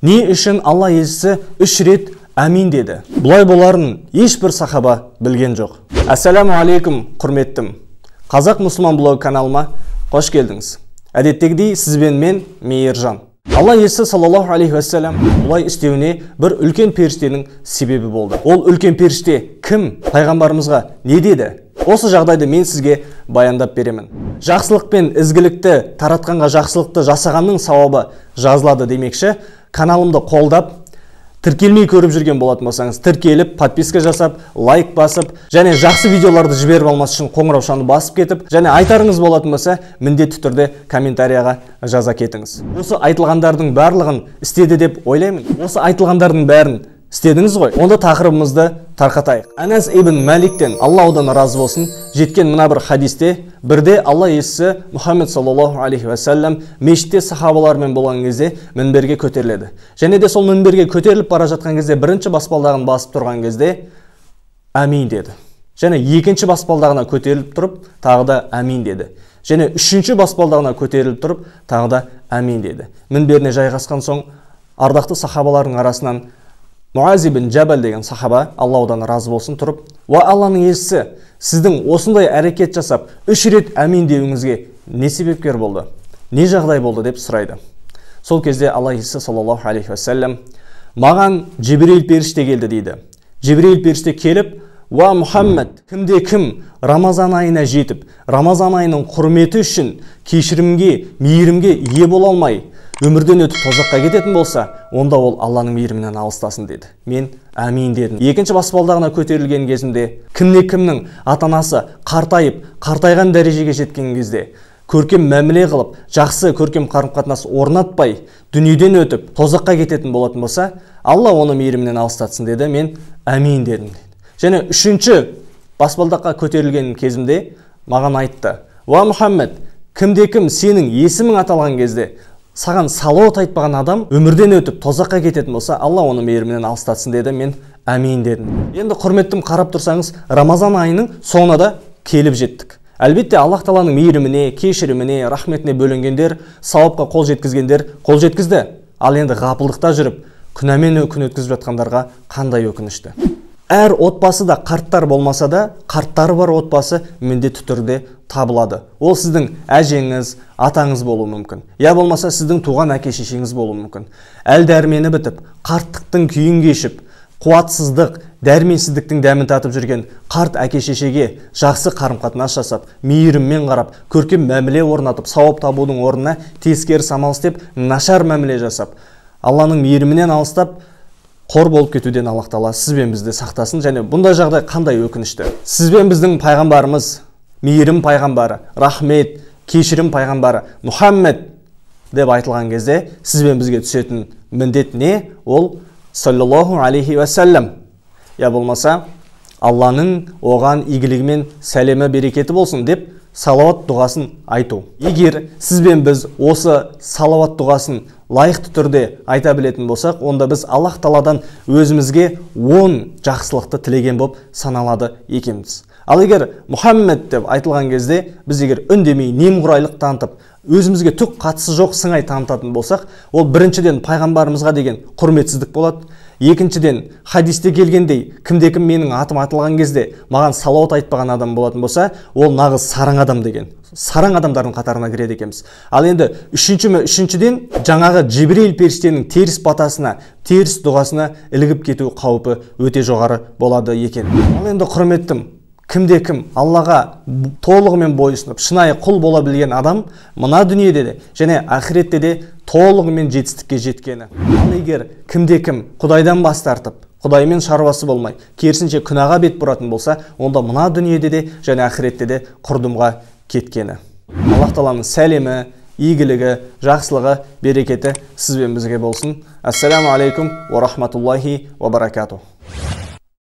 Не үшін Алла елшісі 3 рет әмин деді? Бұлай боларын ешбір сахаба білген жоқ. Ассаламу алейкум, құрметтім. Қазақ мұсылман блог каналыма қош келдіңіз. Әдеттегідей сізбен мен Мейіржан. Алла елшісі саллаллаху алейхи уассалам бұлай істеуіне бір үлкен періштенің себебі болды. Ол үлкен періште кім? Пайғамбарымызға не деді? Осы жағдайды мен сізге баяндап беремін. Жақсылық пен ізгілікті таратқанға жақсылықты жасағанның сауабы жазылады демекші, каналымды қолдап, тіркелмей көріп жүрген болатын болсаңыз, тіркеліп, подписка жасап, лайк басып, және жақсы видеоларды жіберіп алмас үшін қоңыраушаны басып кетіп, және айтарыңыз болатын болса, міндетті түрде комментарияға жаза кетіңіз. Осы айтылғандардың барлығын істеді деп ойлаймын. Осы айтылғандардың бәрін істедіңіз ғой. Онда тақырыбымызды тарқатайық. Анас ибн Маликтен, Алла одан разы болсын, жеткен мына бір хадисте, бірде Алла елшісі Мұхаммед саллаллаху алейхи уассалам мешітте сахабалармен болған кезде мінберге көтеріледі. Және де сол мінберге көтеріліп бара жатқан кезде бірінші баспалдағын басып тұрған кезде әмин деді. Және екінші баспалдағына көтеріліп тұрып, тағы да әмин деді. Және үшінші баспалдағына көтеріліп тұрып, тағы да әмин деді. Мінберіне жайғасқан соң ардақты сахабалардың арасынан Муаз ибн Жабал деген сахаба, Алла одан разы болсын, тұрып, «Уа Алланың елшісі, сіздің осындай әрекет жасап, 3 рет әмин деуіңізге не себепкер болды? Не жағдай болды?» деп сұрайды. Сол кезде Алла елшісі саллаллаху алейхи уассалам, «Маған Жибрил періште келді» дейді. Жибрил періште келіп, «Уа Мұхаммед, кімде кім Рамазан айына жетіп, Рамазан айының құрметі үшін кешірімге, мейірімге ие бола алмай, өмірден өтіп тозаққа кететін болса, онда ол Алланың мейірімінен алыстасын» деді. Мен әмин дедім. Екінші баспалдағына көтерілген кезімде, кімне кімнің ата-анасы қартайып, қартайған дәрежеге жеткен кезде, көркем мәміле қылып, жақсы көркем қарым-қатынас орнатпай, дүниеден өтіп, тозаққа кететін болатын болса, Алла оны мейірімінен алыстатсын деді. Мен әмин дедім. Және үшінші баспалдаққа көтерілген кезімде маған айтты: «Уа Мұхаммед, кімде кім сенің есімің аталған кезде саған салауат айтпаған адам өмірден өтіп тозаққа кететін болса, Алла оны мейірімінен алыстатсын» деді. Мен әмин дедім. Енді құрметтім, қарап тұрсаңыз, Рамазан айының соңына да келіп жеттік. Әлбетте Аллах тағаланың мейіріміне, кешіріміне, рахметіне бөленгендер, сауапқа қол жеткізгендер қол жеткізді. Ал енді ғапылдықта жүріп, күнәмен күн өткізіп жатқандарға қандай өкінішті. Әр отбасы да қарттар болмаса да, қарттары бар отбасы міндетті түрде табылады. Ол сіздің әжеңіз, атаңыз болуы мүмкін. Я болмаса сіздің туған әке шешеңіз болуы мүмкін. Әл дәрмені бітіп, қарттықтың күйін кешіп, қуатсыздық, дәрменсіздіктің дәмін татып жүрген қарт әке шешеге жақсы қарым-қатынас жасап, мейіріммен қарап, көркем мәміле орнатып, сауап табудың орнына теріскері самал істеп, нашар мәміле жасап, Алланың мейірімінен алыстап, қор болып кетуден Аллах тағала сіз бен бізді сақтасын. Және бұндай жағдай қандай өкінішті. Сіз бен біздің пайғамбарымыз, мейірім пайғамбары, рахмет, кешірім пайғамбары Мұхаммед деп айтылған кезде сіз бен бізге түсетін міндет не? Ол саллаллаху алейхи уассалам. Я болмаса Алланың оған игілігімен сәлемі, берекеті болсын деп салауат дұғасын айту. Егер сіз бен біз осы салауат дұғасын лайықты түрде айта білетін болсақ, онда біз Аллах тағаладан өзімізге 10 жақсылықты тілеген болып саналады екенбіз. Ал егер Мұхаммед деп айтылған кезде біз егер үндемей, немқұрайлық танытып, өзімізге түк қатысы жоқ сыңай танытатын болсақ, ол біріншіден пайғамбарымызға деген құрметсіздік болады. Екіншіден, хадисте келгендей, кімде-кім менің атым аталған кезде маған салауат айтпаған адам болатын болса, ол нағыз сараң адам деген. Сараң адамдардың қатарына кіреді екенбіз. Ал енді үшіншіден, жаңағы Жибрил періштенің теріс батасына, теріс дұғасына ілігіп кету қаупі өте жоғары болады екен. Ал енді құрметтім, кімде кім Аллаға толығымен бойұсынып, шынайы құл бола білген адам мына дүниеде де және ақиретте де толығымен жетістікке жеткені. Ал егер кімде кім Құдайдан бас тартып, Құдаймен шаруасы болмай, керісінше күнәға бет бұратын болса, онда мына дүниеде де және ақиретте де құрдымға кеткені. Аллах тағаланың сәлемі, игілігі, жақсылығы, берекеті сізбен бізге болсын. Ассаламу алейкум уа рахматуллахи уа баракатух.